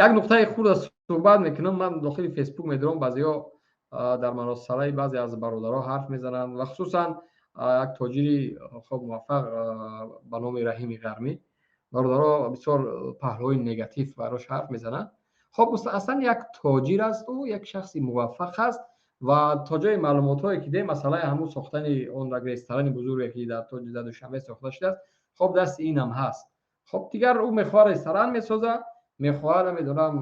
Як нуқтаи хурда суҳбат мекунам. Ман дохили Фейсбук медорам, баъзеҳо дар маносараи баъзе аз бародаро ҳарф мезананд ва хусусан як тоҷири хоб муваффақ ба номи Раҳими Ғармӣ. Бародаро бисёр паҳлӯҳои негатив барош ҳарф мезананд. Хоб, аслан як тоҷир аст, ӯ як шахси муваффақ аст ва то ҷои маълумотҳое ки дем, масъалаи ҳамун сохтани он як ресторани бузурге, ки дар Душанбе сохта шудааст, хоб, дасти инам ҳаст. Хоб, дигар ӯ мехоҳад ресторан месозад, мехоҳад, намедонам,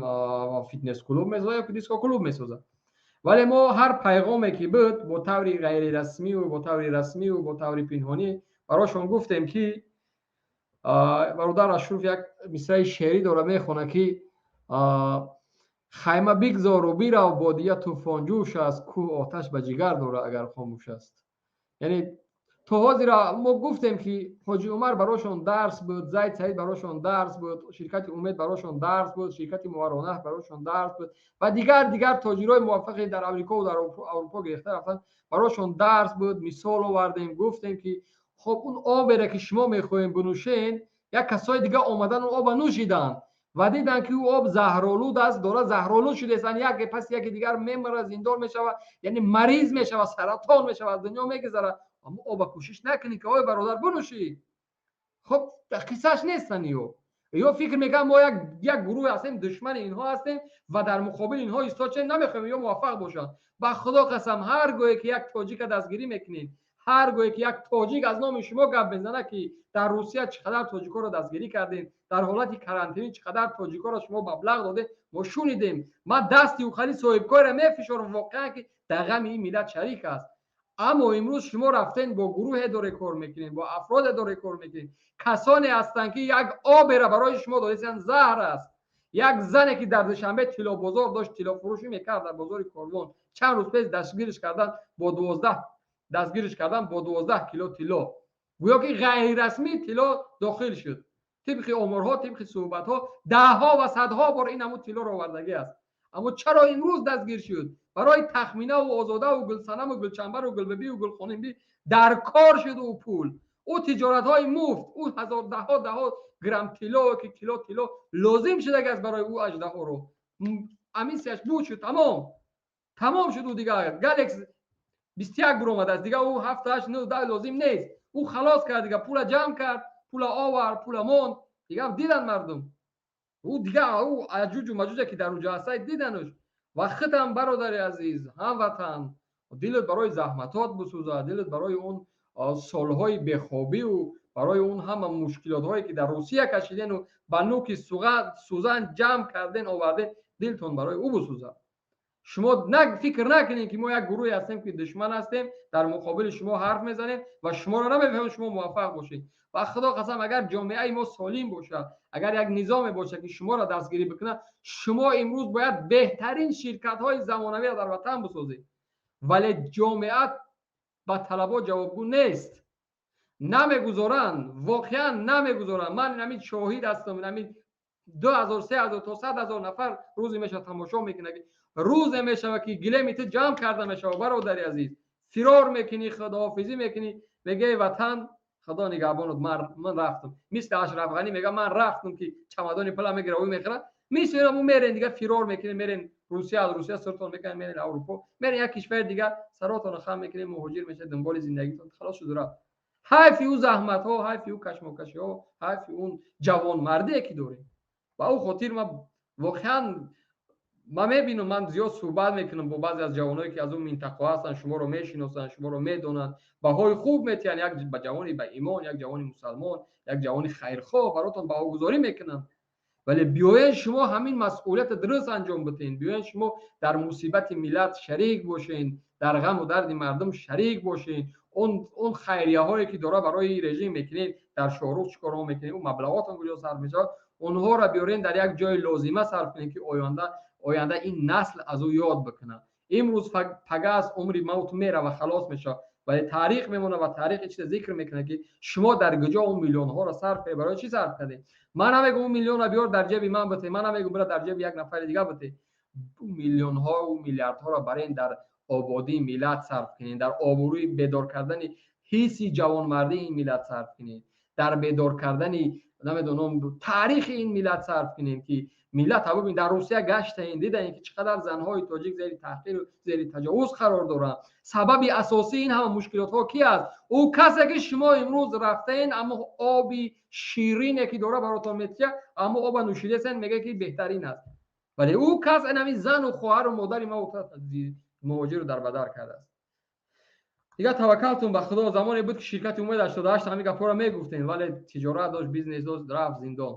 фитнес-клуб месозад ё ки диско-клуб месозад. Вале мо ҳар пайғоме ки буд, бо таври ғайрирасмию бо таври расмию бо таври пинҳонӣ барошон гуфтем, ки бародар Ашруф як мисраи шеърӣ дорад, мехонад, ки хайма бигзору бирав, бодия тӯфонҷӯш аст, кӯҳ оташ ба ҷигар дорад, агар хомӯш аст. Яъне то ҳозира мо гуфтем, ки Ҳоҷи Умар барошон дарс буд, Зайд Саид барошон дарс буд, ширкати Умед барошон дарс буд, ширкати Моваронаҳр барошон дарс буд ва дигар тоҷирои муваффақе дар Амрикову дар Аврупо гирифта рафтанд, барошон дарс буд. Мисол овардем, гуфтем, ки хоб, он обере ки шумо мехоҳем бинӯшен, як касои дига омадан, он оба нӯшиданд ва диданд, ки ӯ об заҳролуд аст, дорад заҳролуд шудааст. Яке паси яке дигар мемирад, зиндон мешавад, яъне мариз мешавад, саратон мешавад, аз дунё мегузарад. Аммо оба кӯшиш накунӣ, ки ой бародар, бинӯшӣ. Хоб, қиссааш нестан. Ё фикр мекунам, мо як гурӯҳе ҳастем, душмани инҳо ҳастем ва дар муқобили инҳо истод шудем, намехоҳем ё муваффақ бошанд. Ба Худо қасам, ҳар гоҳе ки як тоҷика дастгирӣ мекунед, ҳар гоҳе ки як тоҷик аз номи шумо гап мезанад, ки дар Русия чӣ қадар тоҷикоро дастгирӣ кардем, дар ҳолати карантинӣ чӣ қадар тоҷикоро шумо маблағ додем, мо шунидем. Ман дасти ӯхали соҳибкорро мефишорам, воқеан ки дар ғами ин миллат шарик аст. Аммо имрӯз шумо рафтен, бо гурӯҳе доре кор мекунед, бо афроде доре кор мекунед, касоне ҳастанд, ки як обера барои шумо додистанд, заҳр аст. Як зане, ки дар Душанбе тиллобозор дошт, тиллофурӯшӣ мекард дар бозори Корвон, чанд рӯз пеш дастгириш карданд бо 12, дастгириш карданд бо 12 кило тилло. Гӯё ки ғайрирасмӣ тилло дохил шуд. Тибқи оморҳо, тибқи суҳбатҳо, даҳҳо ва садҳо бор ин ҳамун тиллоро овардагӣ аст. Аммо чаро имрӯз дастгир шуд? Барои Тахминаву Озодаву Гулсанаму Гулчамбару Гулбибию Гулхонимбӣ дар кор шуд. Ӯ пул, ӯ тиҷоратҳои муфт, ӯ ҳазор, даҳҳо даҳҳо грамм тилло, ки кило тилло лозим шудаги аст барои ӯ аждаҳоро амисияш буд, шуд, тамом, тамом шуд. Ӯ дигар Галекс 21 буромадааст, дигар ӯ ҳафт, ҳашт, нӯ, 10 лозим нест. Ӯ халос кард, дигар пула ҷамъ кард, пула овард, пула монд. Дигар дидан мардум, ӯ дигар ӯ аҷуҷу маҷуҷа, ки дар уҷо ҳастай, дидануш. Ва худам, бародари азиз, ҳамватан, дилат барои заҳматот бисӯзад, дилат барои он солҳои бехобиву барои он ҳама мушкилотҳое, ки дар Русия кашидену ба нуки сӯзан ҷамъ карден, оварден, дилтон барои ӯ бисӯзад. Шумо фикр накунед, ки мо як гурӯҳе ҳастем, ки душман ҳастем, дар муқобили шумо ҳарф мезанем ва шуморо намефаҳмем, шумо муваффақ бошед. Ва Худо қасам, агар ҷомеаи мо солим бошад, агар як низоме бошад, ки шуморо дастгирӣ бикунад, шумо имрӯз бояд беҳтарин ширкатҳои замонавиро дар ватан бисозед. Вале ҷомеа ба талабот ҷавобгӯ нест, намегузоранд, воқеан намегузоранд. Ман ҳамин шоҳид ҳастам, ҳамин 2000, 3000 то 100 000 нафар рӯзе мешавад тамошо мекунад, ки рӯзе мешавад, ки гилеми ту ҷамъ карда мешавад. Бародари азиз, фирор мекунӣ, худоҳофизӣ мекунӣ, мегӯи: «Ватан, Худо нигаҳбонат, ман рафтам». Мисли Ашраф Ғанӣ мега: «Ман рафтам», ки чамадони пула мегира, ӯ мехӯрад. Мисли мо мерен, дига фирор мекунем, мерен Русия, аз Русия сиртон мекунем, мерен Аврупо, мерен як кишвари дига, саротонро хам мекунем, муҳоҷир мешавед дунболи зиндагитон. Халос шуд, рафт. Ҳайфи ӯ заҳматҳо, ҳайфи ӯ кашмокашиҳо, ҳайфи он ҷавонмардие, ки дорем. Ба ӯ хотир ман воқеан ман мебинам, ман зиёд суҳбат мекунам бо баъзе аз ҷавоное, ки аз он минтақаҳо ҳастанд, шуморо мешиносанд, шуморо медонанд, баҳои хуб метиҳанд. Як ба ҷавони ба имон, як ҷавони мусалмон, як ҷавони хайрхоҳ баротон баҳогузорӣ мекунанд. Вале биёед, шумо ҳамин масъулиятро дуруст анҷом бидиҳед. Биёед, шумо дар мусибати миллат шарик бошед, дар ғаму дарди мардум шарик бошед. Он хайрияҳое, ки дора барои режим мекунед, дар Шоҳрух чӣ корҳо мекунед, он маблағотон куҷо сарф мешавад, онҳоро биёрен, дар як ҷои лозима сарф кунед, ки оянда ин насл аз ӯ ёд бикунад. Имрӯз пага аст, умри мавт мерава, халос мешавад, вале таърих мемонад ва таърих чизе зикр мекунад, ки шумо дар куҷо он миллионҳоро сарф кардед, барои чӣ сарф кардед. Ман намегӯм, он миллионро биёр, дар ҷеби ман бите, ман намегӯм, бира, дар ҷеби як нафари дига бите. Миллионҳо, миллиардҳоро барен дар ободии миллат сарф кунед, дар обрӯи бедор кардани ҳисси ҷавонмардии ин миллат сарф кунед, дар бедор кардани Намедонам, таърихи ин миллат сарф кунем, ки миллат бибин, дар Русия гаштаем, дидаем, ки чӣ қадар занҳои тоҷик зери таҳқиру зери таҷовуз қарор доранд. Сабаби асосии ин ҳама мушкилотҳо ки аст? Ӯ касе, ки шумо имрӯз рафтаен, аммо оби ширине, ки дора, баротон метия, аммо оба нӯшидесен, мегӯяд, ки беҳтарин аст, вале ӯ кас ҳамин зану хоҳару модари ма муҳоҷиру дарбадар кардааст. Дигар таваккалтун ба Худо. Замоне буд, ки ширкати Умед 88 ҳамин гапҳоро мегуфтем, вале тиҷорат дошт, бизнес дошт, рафт зиндон.